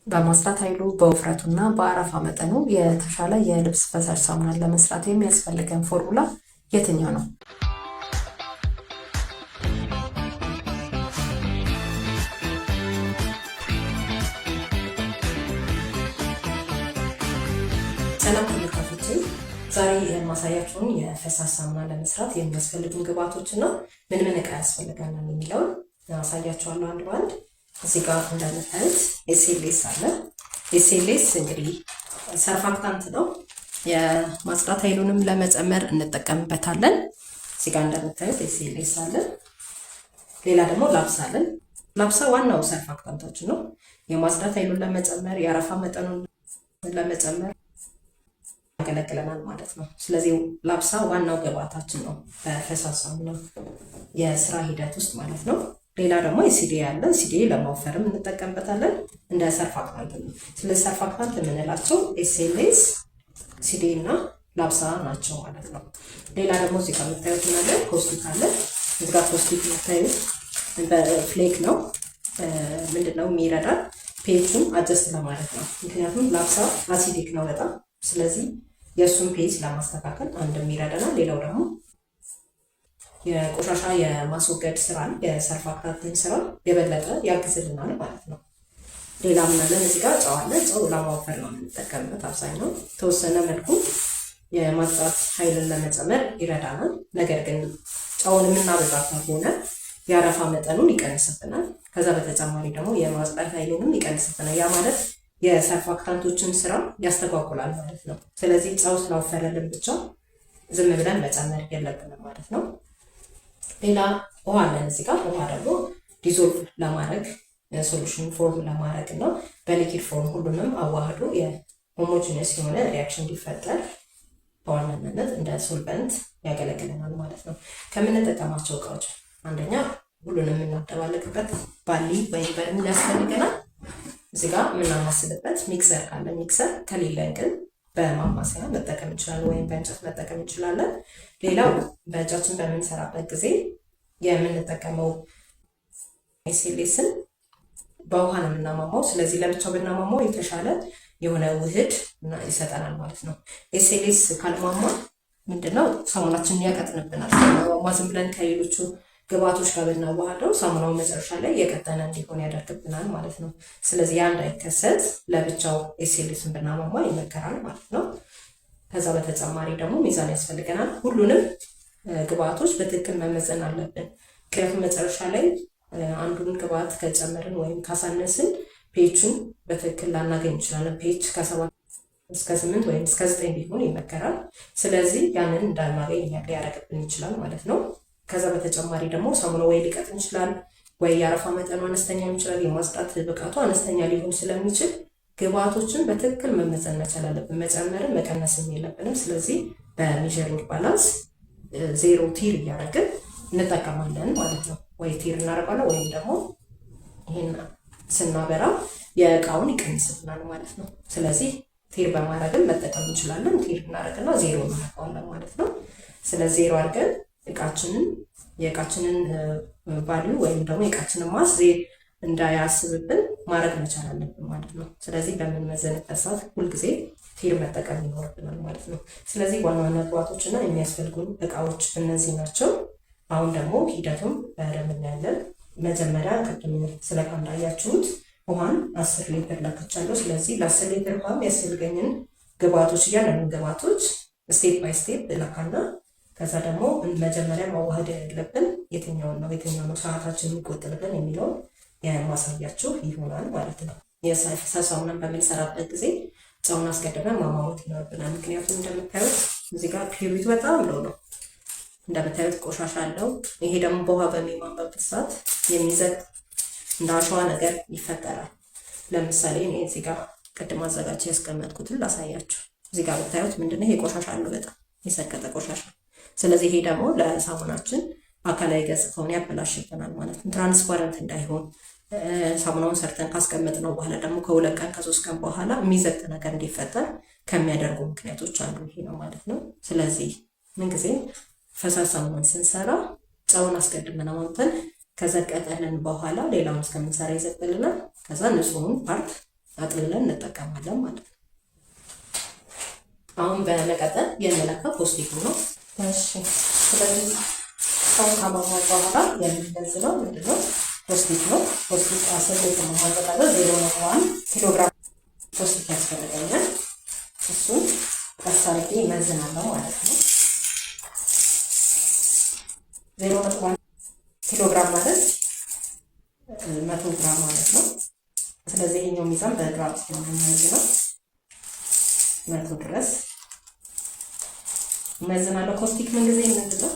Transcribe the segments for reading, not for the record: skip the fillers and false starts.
በማጽዳት ኃይሉ፣ በውፍረቱና በአረፋ መጠኑ የተሻለ የልብስ ፈሳሽ ሳሙናን ለመስራት የሚያስፈልገን ፎርሙላ የትኛው ነው? ሰላም ተመልካቾቼ፣ ዛሬ የማሳያችሁን የፈሳሽ ሳሙና ለመስራት የሚያስፈልጉን ግብአቶች እና ምን ምን እቃ ያስፈልገናል የሚለውን አሳያችኋለሁ አንድ በአንድ። እዚህ ጋር እንደምታዩት SLS አለ። SLS እንግዲህ surfactant ነው። የማጽዳት ኃይሉንም ለመጨመር እንጠቀምበታለን። እዚህ ጋር እንደምታዩት SLS አለ። ሌላ ደግሞ LABSA አለን። LABSA ዋናው surfactant ኣችን ነው። የማጽዳት ኃይሉን ለመጨመር፣ የአረፋ መጠኑን ለመጨመር ያገለግለናል ማለት ነው። ስለዚህ LABSA ዋናው ግብአታችን ነው በፈሳሽ ሳሙና የስራ ሂደት ውስጥ ማለት ነው። ሌላ ደግሞ SDA አለ። SDA ለማወፈርም እንጠቀምበታለን እንደ surfactant ነው። ስለዚህ surfactant የምንላቸው SLS፣ SDA እና LABSA ናቸው ማለት ነው። ሌላ ደግሞ እዚህ ጋር የምታዩት ምን አለ? Caustic አለ። እዚህ ጋር caustic የምታዩት በ flake ነው። ምንድነው የሚረዳን? pH ኡን adjust ለማድረግ ነው። ምክንያቱም LABSA acidic ነው በጣም። ስለዚህ የእሱን pH ለማስተካከል አንድም ይረዳናል። ሌላው ደግሞ የቆሻሻ የማስወገድ ስራን፣ የ surfactant ን ስራ የበለጠ ያግዝልናል ማለት ነው። ሌላ ምን አለን? እዚህ ጋር ጨው አለ። ጨው ለማወፈር ነው የምንጠቀምበት አብዛኛው። ተወሰነ መልኩ የማጽዳት ኃይልን ለመጨመር ይረዳናል። ነገር ግን ጨውን የምናበዛ ከሆነ የአረፋ መጠኑን ይቀንስብናል። ከዛ በተጨማሪ ደግሞ የማጽዳት ኃይሉንም ይቀንስብናል። ያ ማለት የ surfactant ኦችን ስራ ያስተጓጉላል ማለት ነው። ስለዚህ ጨው ስላወፈረልን ብቻ ዝም ብለን መጨመር የለብንም ማለት ነው። ሌላ ውሃ አለን እዚህ ጋር። ውሃ ደግሞ dissolve ለማድረግ፣ solution form ለማድረግ እና በ liquid form ሁሉንም አዋህዶ የ homogeneous የሆነ reaction እንዲፈጠር በዋናነት እንደ solvent ያገለግለናል ማለት ነው። ከምንጠቀማቸው እቃዎች አንደኛ ሁሉንም የምናደባልቅበት ባሊ ወይም በርሚል ያስፈልገናል። እዚህ ጋር የምናማስልበት mixer ካለ mixer፣ ከሌለን ግን በማማሰያ መጠቀም እንችላለን፣ ወይም በእንጨት መጠቀም እንችላለን። ሌላው በእጃችን በምንሰራበት ጊዜ የምንጠቀመው SLS ን በውሃ ነው የምናሟሟው። ስለዚህ ለብቻው ብናሟሟው የተሻለ የሆነ ውህድ ይሰጠናል ማለት ነው። SLS ካልሟሟ ምንድነው ሳሙናችንን ያቀጥንብናል። ሳናሟሟ ዝም ብለን ከሌሎቹ ግብአቶች ጋር ብናዋህደው ሳሙናው መጨረሻ ላይ የቀጠነ እንዲሆን ያደርግብናል ማለት ነው። ስለዚህ ያ እንዳይከሰት ለብቻው SLS ን ብናሟሟ ይመከራል ማለት ነው። ከዛ በተጨማሪ ደግሞ ሚዛን ያስፈልገናል። ሁሉንም ግብአቶች በትክክል መመዘን አለብን። ምክንያቱም መጨረሻ ላይ አንዱን ግብአት ከጨመርን ወይም ካሳነስን pH ኡን በትክክል ላናገኝ እንችላለን። pH ከ7 እስከ 8 ወይም እስከ 9 ቢሆን ይመከራል። ስለዚህ ያንን እንዳናገኝ ሊያደርግብን ይችላል ማለት ነው። ከዛ በተጨማሪ ደግሞ ሳሙናው ወይ ሊቀጥን ይችላል፣ ወይ የአረፋ መጠኑ አነስተኛ ሊሆን ይችላል። የማጽዳት ብቃቱ አነስተኛ ሊሆን ስለሚችል ግብአቶችን በትክክል መመዘን መቻል አለብን። መጨመርን መቀነስም የለብንም። ስለዚህ በ measuring balance ዜሮ tare እያደረግን እንጠቀማለን ማለት ነው። ወይ tare እናደርጋለን ወይም ደግሞ ይህን ስናበራ የእቃውን ይቀንስልናል ማለት ነው። ስለዚህ tare በማድረግም መጠቀም እንችላለን። Tare እናደርግና ዜሮ እናደርገዋለን ማለት ነው። ስለዚህ ዜሮ አድርገን የእቃችንን value ወይም ደግሞ የእቃችንን mass እንዳያስብብን ማድረግ መቻል አለብን ማለት ነው። ስለዚህ በምንመዘንበት ሰዓት ሁልጊዜ tare መጠቀም ይኖርብናል ማለት ነው። ስለዚህ ዋና ዋና ግብአቶች እና የሚያስፈልጉን እቃዎች እነዚህ ናቸው። አሁን ደግሞ ሂደቱን በደንብ እናያለን። መጀመሪያ ቅድም ስለካ እንዳያችሁት ውሃን 10 ሊትር ለክቻለሁ። ስለዚህ ለ10 ሊትር ውሃ የሚያስፈልገኝን ግብአቶች፣ እያንዳንዱ ግብአቶች step by step ለካና ከዛ ደግሞ መጀመሪያ ማዋሃድ ያለብን የትኛውን ነው፣ የትኛው ነው ሰዓታችን የሚቆጥብልን የሚለውን የማሳያችሁ ይሆናል ማለት ነው። የፈሳሽ ሳሙናን በምንሰራበት ጊዜ ጨውን አስቀድመን ማሟሟት ይኖርብናል። ምክንያቱም እንደምታዩት እዚህ ጋር purity በጣም low ነው። እንደምታዩት ቆሻሻ አለው። ይሄ ደግሞ በውሃ በሚሟሟበት ሰዓት የሚዘቅጥ እንደ አሸዋ ነገር ይፈጠራል። ለምሳሌ እኔ እዚህ ጋር ቅድም አዘጋጅ ያስቀመጥኩትን ላሳያችሁ። እዚህ ጋር ብታዩት ምንድነው ይሄ? ቆሻሻ አለው፣ በጣም የሰቀጠ ቆሻሻ። ስለዚህ ይሄ ደግሞ ለሳሙናችን አካላዊ ገጽታውን ያበላሽብናል ማለት ነው። Transparent እንዳይሆን፣ ሳሙናውን ሰርተን ካስቀመጥነው በኋላ ደግሞ ከ2 ቀን ከ3 ቀን በኋላ የሚዘቅጥ ነገር እንዲፈጠር ከሚያደርጉ ምክንያቶች አንዱ ይሄ ነው ማለት ነው። ስለዚህ ምንጊዜ ፈሳሽ ሳሙናን ስንሰራ ጨውን አስቀድመን አሟምተን ከዘቀጠልን በኋላ ሌላውን እስከምንሰራ ይዘቅጥልናል። ከዛ ንጹሑን part አጥልለን እንጠቀማለን ማለት ነው። አሁን በመቀጠል የምለካው caustic ኡ ነው። እሺ ስለዚህ ጨውን ካሟሟ በኋላ የምንመዝነው ምንድነው? Caustic ነው። Caustic 10 ሊትር ነው የማዘጋጀው። 0.1 ኪሎ ግራም caustic ያስፈልገኛል። እሱን ቀስ አድርጌ እመዝናለሁ ማለት ነው። 0.1 ኪሎ ግራም ማለት 100 ግራም ማለት ነው። ስለዚህ ይሄኛው ሚዛን በግራም ስለሆነ የሚመዝነው 100 ድረስ እመዝናለሁ። Caustic ምን ጊዜ ምንድን ነው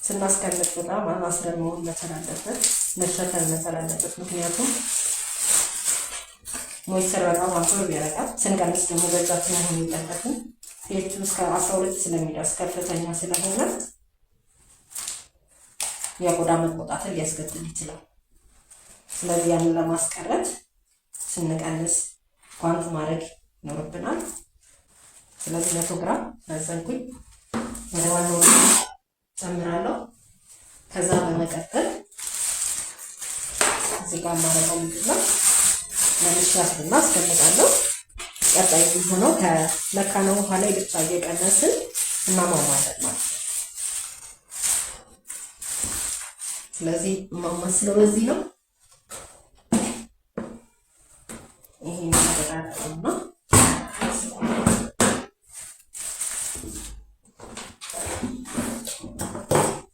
ስናስቀምጥ በጣም አስረን መሆን መቻል አለበት፣ መሸፈን መቻል አለበት። ምክንያቱም moisture በጣም absorb ያደርጋል። ስንቀንስ ደግሞ በእጃችን መሆን የለበትም። pH ኡ እስከ 12 ስለሚደርስ ከፍተኛ ስለሆነ የቆዳ መቆጣትን ሊያስከትል ይችላል። ስለዚህ ያንን ለማስቀረት ስንቀንስ ጓንት ማድረግ ይኖርብናል። ስለዚህ 100 ግራም መዘንኩኝ፣ ወደ ዋናው ጨምራለሁ። ከዛ በመቀጠል እዚህ ጋር የማደርገው ምንድን ነው? መልሼ አስርና አስቀምጣለሁ። ቀጣይ የሚሆነው ከለካነው ውሃ ላይ ብቻ እየቀነስን እናሟሟለን ማለት ነው። ስለዚህ የማማስለው በዚህ ነው። ይሄን ነው።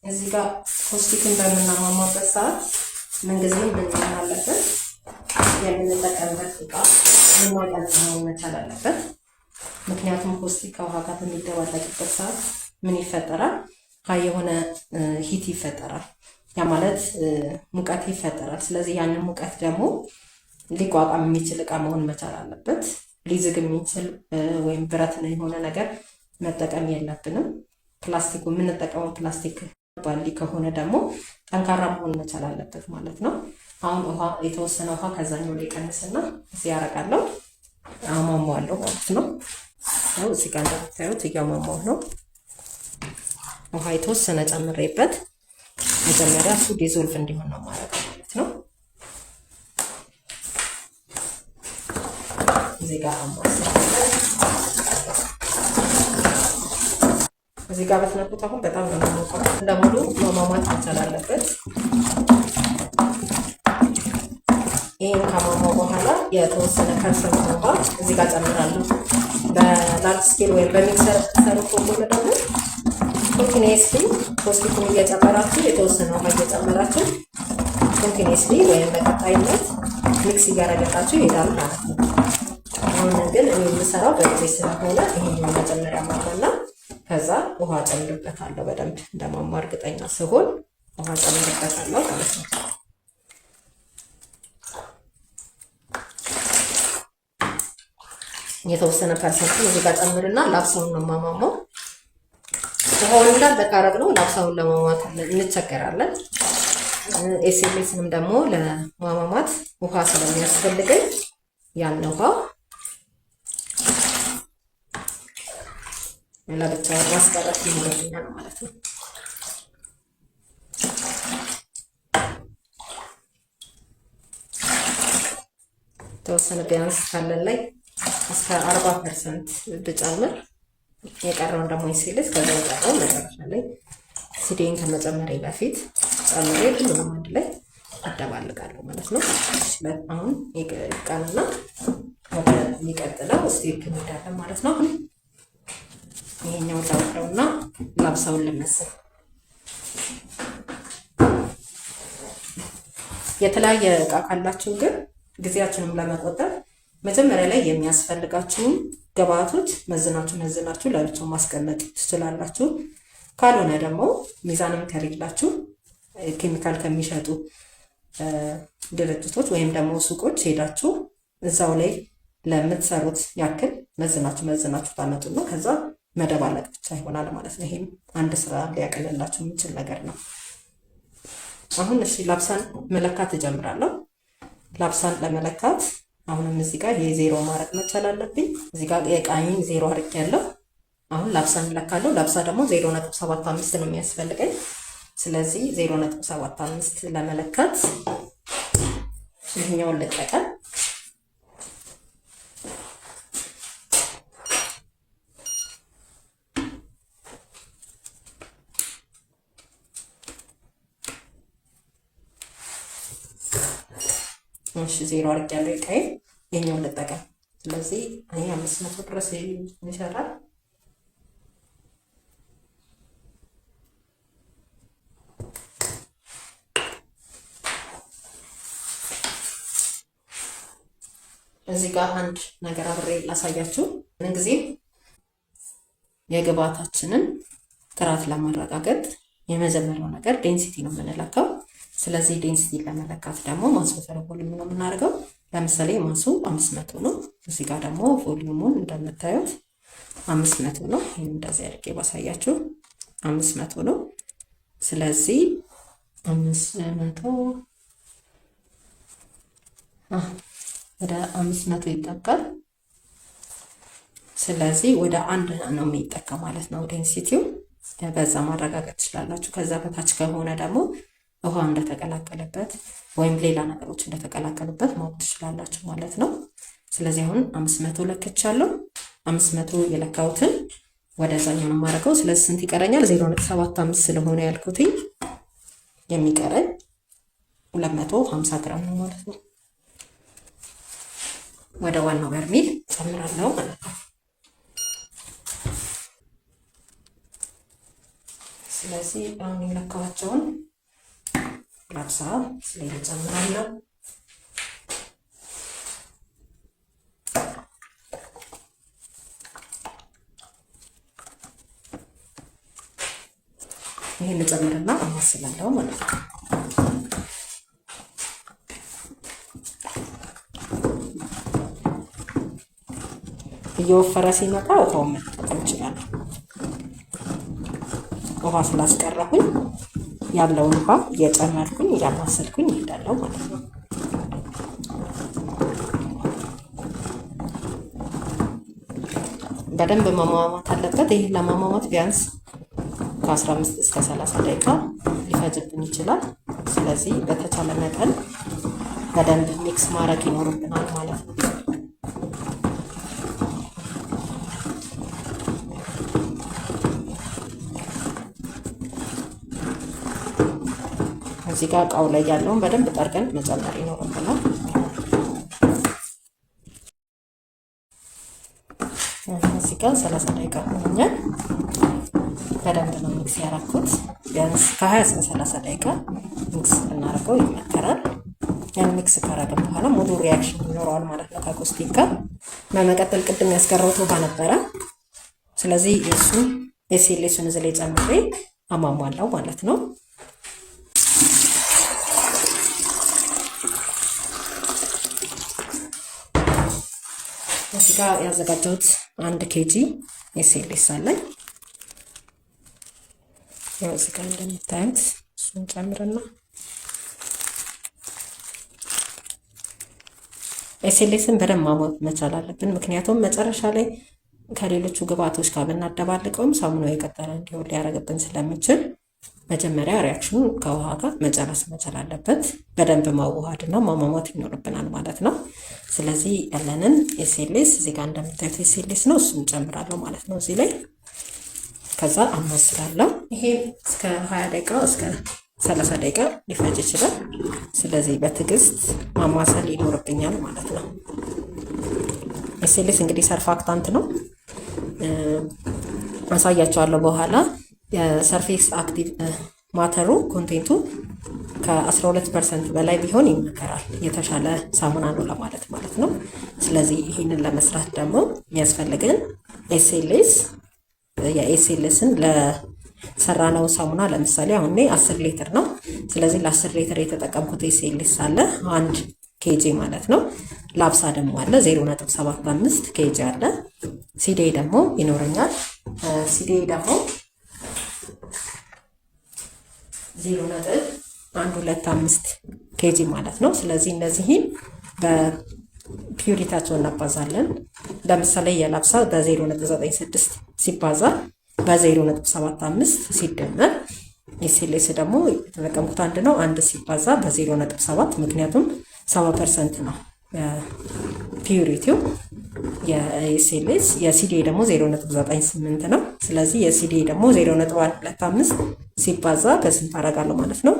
እዚህ ጋር caustic ን በምናሟሟበት ሰዓት ምንጊዜም ምን መሆን አለበት? የምንጠቀምበት እቃ የማይቀልጥ መሆን መቻል አለበት። ምክንያቱም caustic ከውሃ ጋር በሚደባለቅበት ሰዓት ምን ይፈጠራል? High የሆነ heat ይፈጠራል። ያ ማለት ሙቀት ይፈጠራል። ስለዚህ ያንን ሙቀት ደግሞ ሊቋቋም የሚችል እቃ መሆን መቻል አለበት። ሊዝግ የሚችል ወይም ብረት የሆነ ነገር መጠቀም የለብንም። ፕላስቲኩ የምንጠቀመው ፕላስቲክ ባሊ ከሆነ ደግሞ ጠንካራ መሆን መቻል አለበት ማለት ነው። አሁን ውሃ የተወሰነ ውሃ ከዛኛው ላይ ቀንስና እዚህ ያደርጋለሁ፣ አሟሟለሁ ማለት ነው። ያው እዚህ ጋር እንደምታዩት እያሟሟሁ ነው። ውሃ የተወሰነ ጨምሬበት መጀመሪያ እሱ dissolve እንዲሆን ነው ማድረገው ማለት ነው። እዚህ ጋር እዚህ ጋር በትነኩት አሁን በጣም ነው የሚሞቀው። እንደሙሉ መሟሟት መቻል አለበት። ይህን ከሟሟ በኋላ የተወሰነ percent ውሃ እዚህ ጋር ጨምራለሁ። በ large scale ወይም በ mixer ሰሩ ከሆነ ደግሞ continuously caustic ኡን እየጨመራችሁ፣ የተወሰነ ውሃ እየጨመራችሁ continuously ወይም በቀጣይነት mix እያረገጣችሁ ይሄዳል ማለት ነው። አሁን ግን እኔ የምሰራው በጊዜ ስለሆነ ይሄኛው መጀመሪያ ማሟና ከዛ ውሃ ጨምርበታለሁ። በደንብ እንደሟሟ እርግጠኛ ስሆን ውሃ ጨምርበታለሁ ማለት ነው። የተወሰነ percent እዚህ ጋር ጨምርና ላብሳውን ነው የማሟሟው። ውሃውን እንዳለ ካረግነው ላብሳውን ለማሟሟት እንቸገራለን። SLS ንም ደግሞ ለማሟሟት ውሃ ስለሚያስፈልገኝ ያን ውሃ ለብቻ ማስቀረት ይኖርብኛል ማለት ነው። ተወሰነ ቢያንስ ካለን ላይ እስከ 40% ብጨምር የቀረውን ደግሞ SLS ከዛ የቀረው መጨረሻ ላይ CDA ን ከመጨመሬ በፊት ጨምሬ ሁሉንም አንድ ላይ አደባልቃለሁ ማለት ነው። አሁን ይቃልና ወደ የሚቀጥለው step እንሄዳለን ማለት ነው። አሁን ይሄኛውን ላውርደውና ላብሳውን ልመስል። የተለያየ እቃ ካላችሁ ግን ጊዜያችንም ለመቆጠብ መጀመሪያ ላይ የሚያስፈልጋችሁን ግብአቶች መዝናችሁ መዝናችሁ ለብቻው ማስቀመጥ ትችላላችሁ። ካልሆነ ደግሞ ሚዛንም ከሌላችሁ ኬሚካል ከሚሸጡ ድርጅቶች ወይም ደግሞ ሱቆች ሄዳችሁ እዛው ላይ ለምትሰሩት ያክል መዝናችሁ መዝናችሁ ታመጡና ከዛ መደባለቅ ብቻ ይሆናል ማለት ነው። ይሄም አንድ ስራ ሊያቀልላችሁ የሚችል ነገር ነው። አሁን እሺ ላብሳን መለካት እጀምራለሁ። ላብሳን ለመለካት አሁንም እዚህ ጋር የዜሮ ማድረግ መቻል አለብኝ። እዚህ ጋር የቃኝን ዜሮ አድርጌያለሁ። አሁን ላብሳን እለካለሁ። ላብሳ ደግሞ 0.75 ነው የሚያስፈልገኝ። ስለዚህ 0.75 ለመለካት ይህኛውን ልጠቀም። እሺ 0 አድርጌያለሁ። ይቃይ ይሄኛውን ልጠቀም። ስለዚህ ይሄ 500 ድረስ ይሰራል። እዚህ ጋር አንድ ነገር አብሬ ላሳያችሁ። ምን ጊዜ የግብአታችንን ጥራት ለማረጋገጥ የመጀመሪያው ነገር density ነው የምንለካው። ስለዚህ density ለመለካት ደግሞ mass over volume ነው የምናደርገው። ለምሳሌ mass ኡ 500 ነው። እዚህ ጋር ደግሞ volume ኡን እንደምታዩት 500 ነው። ይህን እንደዚህ አድርጌ ባሳያችሁ 500 ነው። ስለዚህ 500 ወደ 500 ይጠጋል። ስለዚህ ወደ አንድ ነው የሚጠጋ ማለት ነው density ው። በዛ ማረጋገጥ ትችላላችሁ። ከዛ በታች ከሆነ ደግሞ ውሃ እንደተቀላቀለበት ወይም ሌላ ነገሮች እንደተቀላቀሉበት ማወቅ ትችላላችሁ ማለት ነው። ስለዚህ አሁን 500 ለክቻለሁ። 500 የለካሁትን ወደዛኛው ነው የማደርገው። ስለዚህ ስንት ይቀረኛል? 0.75 ስለሆነ ያልኩትኝ የሚቀረኝ 250 ግራም ነው ማለት ነው። ወደ ዋናው በርሜል ጨምራለሁ ማለት ነው። ስለዚህ አሁን የለካኋቸውን LABSA ስለዚህ ጨምራለሁ። ይሄን ጨምርና አማስላለሁ ማለት ነው። እየወፈረ ሲመጣ ውሃውን መጠቀም እችላለሁ። ውሃ ስላስቀረሁኝ ያለውን ውሃ እየጨመርኩኝ እያማሰልኩኝ እሄዳለሁ ማለት ነው። በደንብ መሟሟት አለበት። ይህ ለማሟሟት ቢያንስ ከ15 እስከ 30 ደቂቃ ሊፈጅብን ይችላል። ስለዚህ በተቻለ መጠን በደንብ mix ማድረግ ይኖርብናል ማለት ነው። እዚህ ጋር እቃው ላይ ያለውን በደንብ ጠርገን መጨመር ይኖርብናል። እዚህ ጋር 30 ደቂቃ ሆኖኛል። በደንብ ነው mix ያደረኩት። ቢያንስ ከ20 እስከ 30 ደቂቃ mix ብናደርገው ይመከራል። ያን mix ካደረግን በኋላ ሙሉ reaction ይኖረዋል ማለት ነው ከ caustic ጋር። በመቀጠል ቅድም ያስቀረውት ውሃ ነበረ። ስለዚህ የእሱን SLS ኡን እዚህ ላይ ጨምሬ አሟሟለሁ ማለት ነው። እዚህ ጋር ያዘጋጀሁት 1 kg SLS አለኝ። ያው እዚህ ጋር እንደምታዩት እሱን ጨምርና SLS ን በደንብ ማሞቅ መቻል አለብን። ምክንያቱም መጨረሻ ላይ ከሌሎቹ ግብአቶች ጋር ብናደባልቀውም ሳሙናው የቀጠለ እንዲሆን ሊያደርግብን ስለሚችል መጀመሪያ reaction ኑ ከውሃ ጋር መጨረስ መቻል አለበት። በደንብ ማዋሃድ እና ማሟሟት ይኖርብናል ማለት ነው። ስለዚህ ያለንን SLS እዚህ ጋር እንደምታዩት SLS ነው፣ እሱን ጨምራለሁ ማለት ነው እዚህ ላይ ከዛ አማስላለሁ። ይሄ እስከ 20 ደቂቃ እስከ 30 ደቂቃ ሊፈጅ ይችላል። ስለዚህ በትዕግስት ማማሰል ይኖርብኛል ማለት ነው። SLS እንግዲህ surfactant ነው፣ አሳያቸዋለሁ በኋላ። የ surface active matter ኡ content ኡ ከ12% በላይ ቢሆን ይመከራል። የተሻለ ሳሙና ነው ለማለት ማለት ነው። ስለዚህ ይህንን ለመስራት ደግሞ የሚያስፈልገን SLS የ SLS ን ለሰራነው ሳሙና ለምሳሌ አሁን እኔ 10 ሊትር ነው። ስለዚህ ለ10 ሊትር የተጠቀምኩት SLS አለ 1 kg ማለት ነው። LABSA ደግሞ አለ 0.75 kg አለ። CDA ደግሞ ይኖረኛል። CDA ደግሞ 0.125 kg ማለት ነው። ስለዚህ እነዚህን በ purity ያቸውን እናባዛለን። ለምሳሌ የ LABSA በ0.96 ሲባዛ በ0.75 ሲደመር SLS ደግሞ የተጠቀምኩት አንድ ነው። አንድ ሲባዛ በ0.7 ምክንያቱም 70% ነው purity ው የ SLS። የ CDA ደግሞ 0.98 ነው። ስለዚህ የ CDA ደግሞ 0.125 ሲባዛ በስንት አደርጋለሁ ማለት ነው?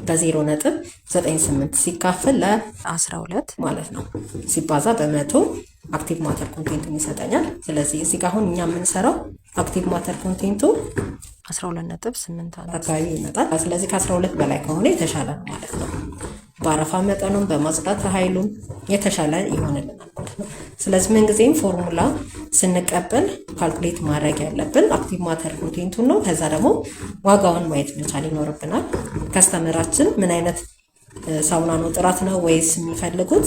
በ0.98 ሲካፈል ለ12 ማለት ነው ሲባዛ በ100 active matter content ኡን ይሰጠኛል። ስለዚህ እዚህ ጋር አሁን እኛ የምንሰራው active matter content ኡ 12.8 አካባቢ ይመጣል። ስለዚህ ከ12 በላይ ከሆነ የተሻለ ነው ማለት ነው። በአረፋ መጠኑም በማጽዳት ኃይሉም የተሻለ ይሆንልናል ማለት ነው። ስለዚህ ምንጊዜም ፎርሙላ ስንቀበል calculate ማድረግ ያለብን active matter content ኡን ነው። ከዛ ደግሞ ዋጋውን ማየት መቻል ይኖርብናል። Customer ኣችን ምን አይነት ሳሙና ነው፣ ጥራት ነው ወይስ የሚፈልጉት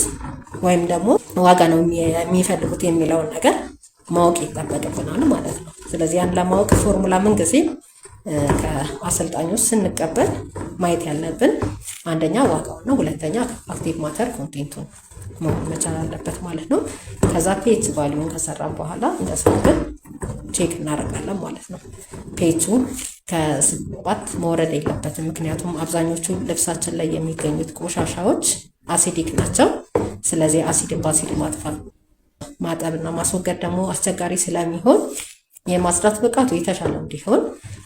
ወይም ደግሞ ዋጋ ነው የሚፈልጉት የሚለውን ነገር ማወቅ ይጠበቅብናል ማለት ነው። ስለዚህ ያን ለማወቅ ፎርሙላ ምንጊዜም ከአሰልጣኞች ስንቀበል ማየት ያለብን አንደኛ ዋጋውን ነው፣ ሁለተኛ active matter content ኡን መሆን መቻል አለበት ማለት ነው። ከዛ pH value ን ከሰራን በኋላ እንደ sample check እናደርጋለን ማለት ነው። ፒኤቹ ከ7 መውረድ የለበትም። ምክንያቱም አብዛኞቹ ልብሳችን ላይ የሚገኙት ቆሻሻዎች acidic ናቸው። ስለዚህ አሲድን በአሲድ ማጥፋት ማጠብና ማስወገድ ደግሞ አስቸጋሪ ስለሚሆን የማጽዳት ብቃቱ የተሻለ እንዲሆን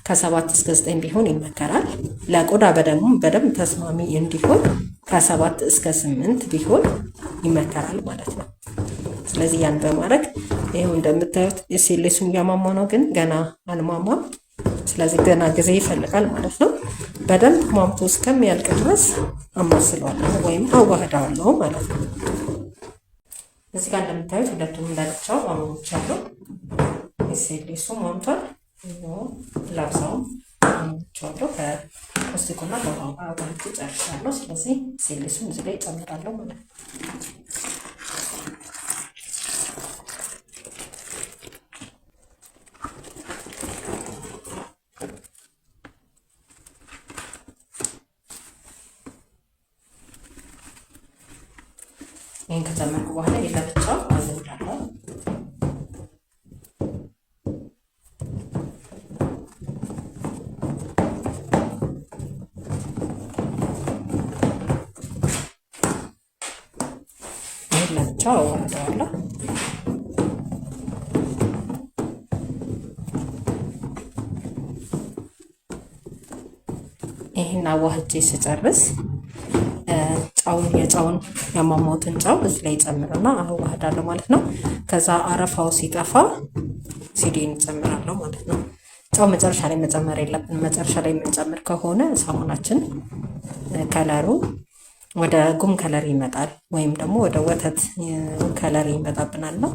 ከ7 እስከ 9 ቢሆን ይመከራል። ለቆዳ በደንብ ተስማሚ እንዲሆን ከ7 እስከ 8 ቢሆን ይመከራል ማለት ነው። ስለዚህ ያን በማድረግ ይኸው እንደምታዩት SLS ኡን እያሟሟ ነው፣ ግን ገና አልሟሟም። ስለዚህ ገና ጊዜ ይፈልጋል ማለት ነው። በደንብ ሟምቶ እስከሚያልቅ ድረስ አማስለዋለሁ ወይም አዋህደዋለሁ ማለት ነው። እዚህ ጋር እንደምታዩት ሁለቱም ለብቻው አሟሙቻለሁ። SLS ኡ ሟምቷል። ላብሳውም አሟሙቻለሁ። ከ caustic ኡና ከውሃው ጋር አዋህጄ ጨርሻለሁ። ስለዚህ SLS ኡን እዚህ ላይ እጨምራለሁ ማለት ነው። ይህን ከጨመርኩ በኋላ ለብቻው አዘምዳለሁ። ይህን ለብቻው አዋህደዋለሁ። ይህን አዋህጄ ስጨርስ ጨውን የጨውን ያሟሟሁትን ጨው እዚህ ላይ ጨምርና አዋህዳለሁ ማለት ነው። ከዛ አረፋው ሲጠፋ ሲዲን ጨምራለሁ ማለት ነው። ጨው መጨረሻ ላይ መጨመር የለብንም። መጨረሻ ላይ የምንጨምር ከሆነ ሳሙናችን color ኡ ወደ ጉም color ይመጣል ወይም ደግሞ ወደ ወተት color ይመጣብናል ነው።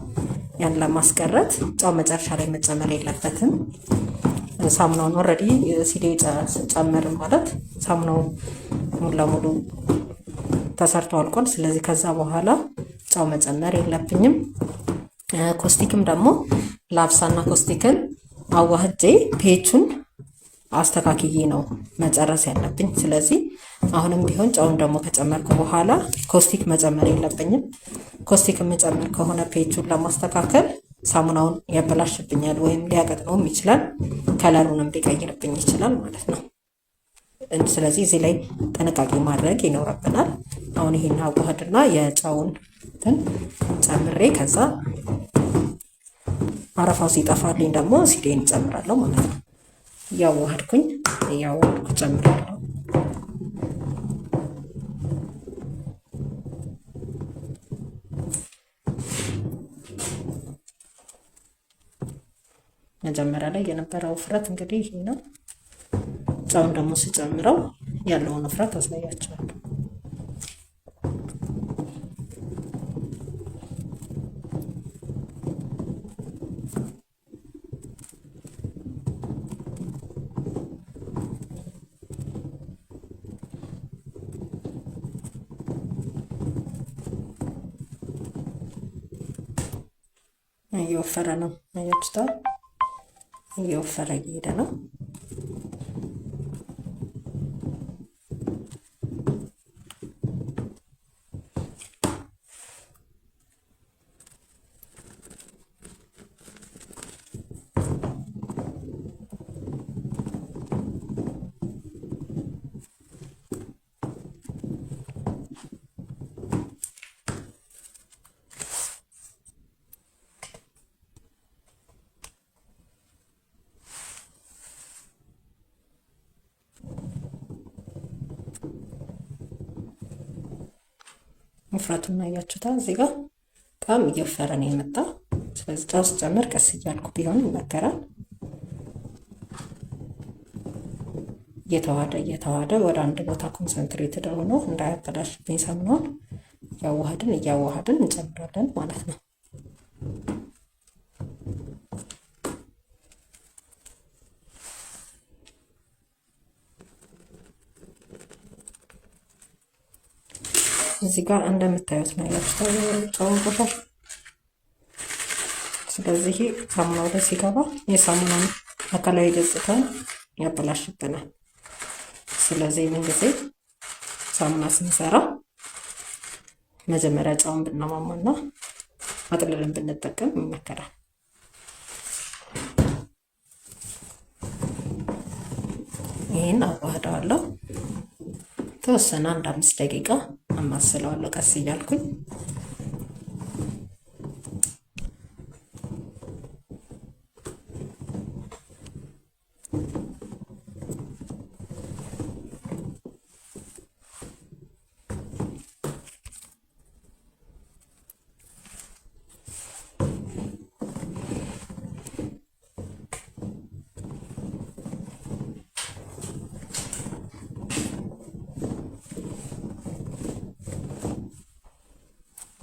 ያን ለማስቀረት ጨው መጨረሻ ላይ መጨመር የለበትም። ሳሙናውን already ሲዴ ጨመርን ማለት ሳሙናው ሙሉ ለሙሉ ተሰርቶ አልቋል። ስለዚህ ከዛ በኋላ ጨው መጨመር የለብኝም። Caustic ም ደግሞ ላብሳና caustic ን አዋህጄ pH ኡን አስተካክዬ ነው መጨረስ ያለብኝ። ስለዚህ አሁንም ቢሆን ጨውን ደግሞ ከጨመርኩ በኋላ caustic መጨመር የለብኝም። Caustic የምጨምር ከሆነ pH ኡን ለማስተካከል ሳሙናውን ያበላሽብኛል ወይም ሊያቀጥነውም ይችላል፣ color ኡንም ሊቀይርብኝ ይችላል ማለት ነው። ስለዚህ እዚህ ላይ ጥንቃቄ ማድረግ ይኖርብናል። አሁን ይሄን አዋህድና የጨውን እንትን ጨምሬ ከዛ አረፋው ሲጠፋልኝ ደግሞ ሲዴን ጨምራለሁ ማለት ነው። እያዋህድኩኝ እያዋህድኩ ጨምራለሁ። መጀመሪያ ላይ የነበረው ውፍረት እንግዲህ ይሄ ነው። ጨውን ደግሞ ስጨምረው ያለውን ውፍረት አሳያቸዋለሁ። እየወፈረ ነው። አያችሁታል? እየወፈረ እየሄደ ነው። ውፍረቱን አያችሁታ። እዚህ ጋር በጣም እየወፈረ ነው የመጣው። ስለዚህ ጨው ስጨምር ቀስ እያልኩ ቢሆን ይመከራል። እየተዋሃደ እየተዋሃደ ወደ አንድ ቦታ concentrated ሆኖ እንዳያበላሽብኝ ሳሙናውን እያዋሃድን እያዋሃድን እንጨምራለን ማለት ነው። እዚህ ጋር እንደምታዩት ነው ያላችሁት ጨው ቆሻሻ። ስለዚህ ሳሙናው ላይ ሲገባ የሳሙናውን አካላዊ ገጽታን ያበላሽብናል። ስለዚህ ምን ጊዜ ሳሙና ስንሰራ መጀመሪያ ጨውን ብናሟሟና አጥልለን ብንጠቀም ይመከራል። ይህን አዋህደዋለሁ። ተወሰነ አንድ 5 ደቂቃ አማስለዋለሁ ቀስ እያልኩኝ።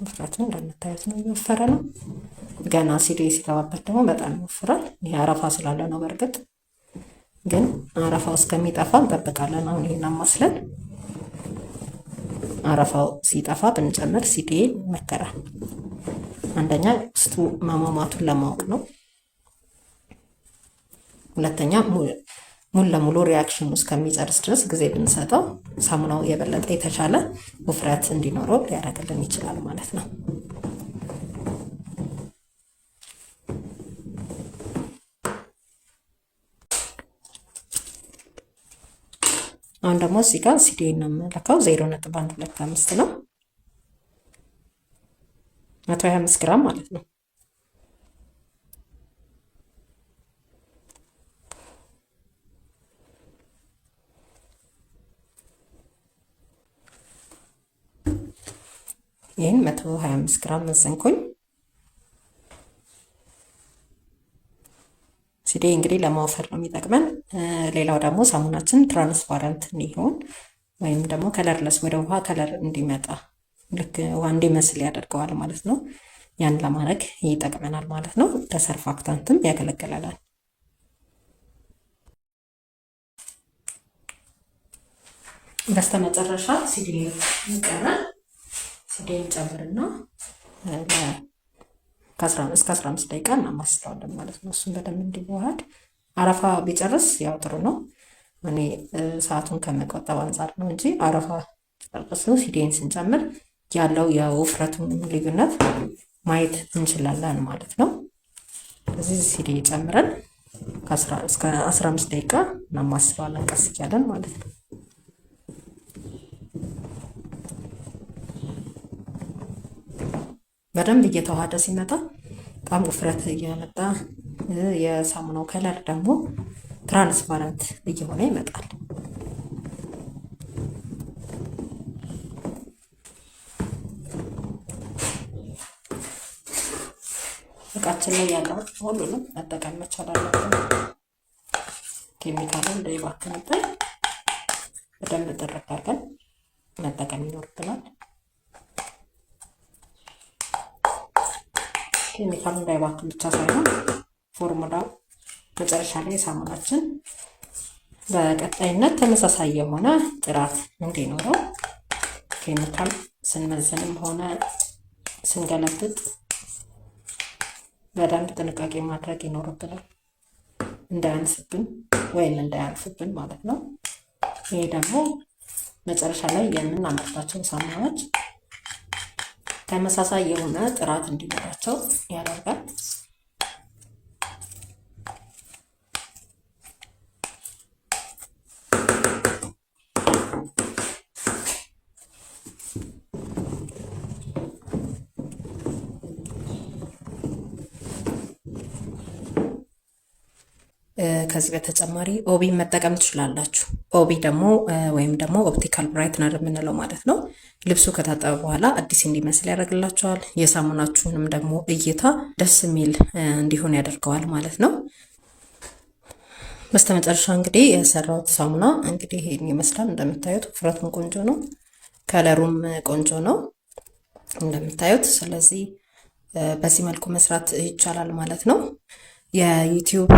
ውፍረቱ እንደምታዩት ነው፣ እየወፈረ ነው። ገና ሲዴ ሲገባበት ደግሞ በጣም ይወፍራል። ይሄ አረፋ ስላለ ነው። በእርግጥ ግን አረፋው እስከሚጠፋ እንጠብቃለን። አሁን ይሄን አማስለን አረፋው ሲጠፋ ብንጨምር ሲዴ ይመከራል። አንደኛ ውስጡ መሟሟቱን ለማወቅ ነው። ሁለተኛ ሙሉ ለሙሉ reaction ኑ እስከሚጨርስ ድረስ ጊዜ ብንሰጠው ሳሙናው የበለጠ የተሻለ ውፍረት እንዲኖረው ሊያደርግልን ይችላል ማለት ነው። አሁን ደግሞ እዚህ ጋር ሲዲ ነው የምንለካው፣ 0.125 ነው፣ 125 ግራም ማለት ነው። ይህን 125 ግራም መዘንኩኝ። ሲዴ እንግዲህ ለማወፈር ነው የሚጠቅመን። ሌላው ደግሞ ሳሙናችን transparent እንዲሆን ወይም ደግሞ colorless ወደ ውሃ color እንዲመጣ ልክ ውሃ እንዲመስል ያደርገዋል ማለት ነው። ያን ለማድረግ ይጠቅመናል ማለት ነው። ለ surfactant ም ያገለግለናል። በስተመጨረሻ ሲዴ ይቀራል። ሲዴን ጨምርና እስከ 15 ደቂቃ እናማስለዋለን ማለት ነው። እሱን በደንብ እንዲዋሃድ አረፋ ቢጨርስ ያው ጥሩ ነው። እኔ ሰዓቱን ከመቆጠብ አንጻር ነው እንጂ አረፋ ጨርሶ ሲዴን ስንጨምር ያለው የውፍረቱን ልዩነት ማየት እንችላለን ማለት ነው። እዚህ ሲዴ ጨምረን እስከ 15 ደቂቃ እናማስለዋለን ቀስ እያለን ማለት ነው። በደንብ እየተዋሃደ ሲመጣ በጣም ውፍረት እየመጣ የሳሙናው color ደግሞ transparent እየሆነ ይመጣል። እቃችን ላይ ያለውን ሁሉንም መጠቀም መቻል አለብን። ኬሚካሉ እንዳይባክንብን በደንብ ጥርት አድርገን መጠቀም ይኖርብናል። ኬሚካሉ እንዳይባክን ብቻ ሳይሆን ፎርሙላው መጨረሻ ላይ ሳሙናችን በቀጣይነት ተመሳሳይ የሆነ ጥራት እንዲኖረው ኬሚካል ስንመዝንም ሆነ ስንገለብጥ በደንብ ጥንቃቄ ማድረግ ይኖርብናል። እንዳያንስብን ወይም እንዳያልፍብን ማለት ነው። ይሄ ደግሞ መጨረሻ ላይ የምናመርታቸው ሳሙናዎች ተመሳሳይ የሆነ ጥራት እንዲኖራቸው ያደርጋል። ከዚህ በተጨማሪ ኦቢ መጠቀም ትችላላችሁ። OB ደግሞ ወይም ደግሞ optical brightener የምንለው ማለት ነው። ልብሱ ከታጠበ በኋላ አዲስ እንዲመስል ያደርግላችኋል። የሳሙናችሁንም ደግሞ እይታ ደስ የሚል እንዲሆን ያደርገዋል ማለት ነው። በስተመጨረሻ እንግዲህ የሰራሁት ሳሙና እንግዲህ ይሄን ይመስላል። እንደምታዩት ውፍረቱም ቆንጆ ነው፣ color ኡም ቆንጆ ነው እንደምታዩት። ስለዚህ በዚህ መልኩ መስራት ይቻላል ማለት ነው። የ YouTube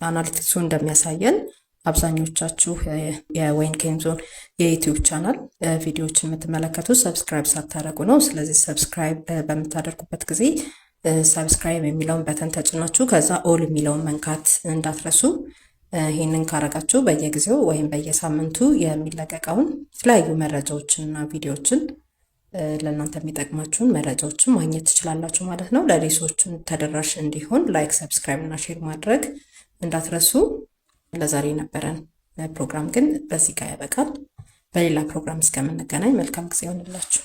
analytics ኡ እንደሚያሳየን አብዛኞቻችሁ የወይን ኬንዞን የ YouTube channel ቪዲዮዎችን የምትመለከቱ subscribe ሳታደርጉ ነው። ስለዚህ subscribe በምታደርጉበት ጊዜ subscribe የሚለውን button ተጭናችሁ ከዛ all የሚለውን መንካት እንዳትረሱ። ይህንን ካረጋችሁ በየጊዜው ወይም በየሳምንቱ የሚለቀቀውን የተለያዩ መረጃዎችንና ቪዲዮዎችን ለእናንተ የሚጠቅማችሁን መረጃዎችን ማግኘት ትችላላችሁ ማለት ነው። ለሌሎችም ተደራሽ እንዲሆን like፣ subscribe እና share ማድረግ እንዳትረሱ። ለዛሬ የነበረን ፕሮግራም ግን በዚህ ጋር ያበቃል። በሌላ ፕሮግራም እስከምንገናኝ መልካም ጊዜ ይሆንላችሁ።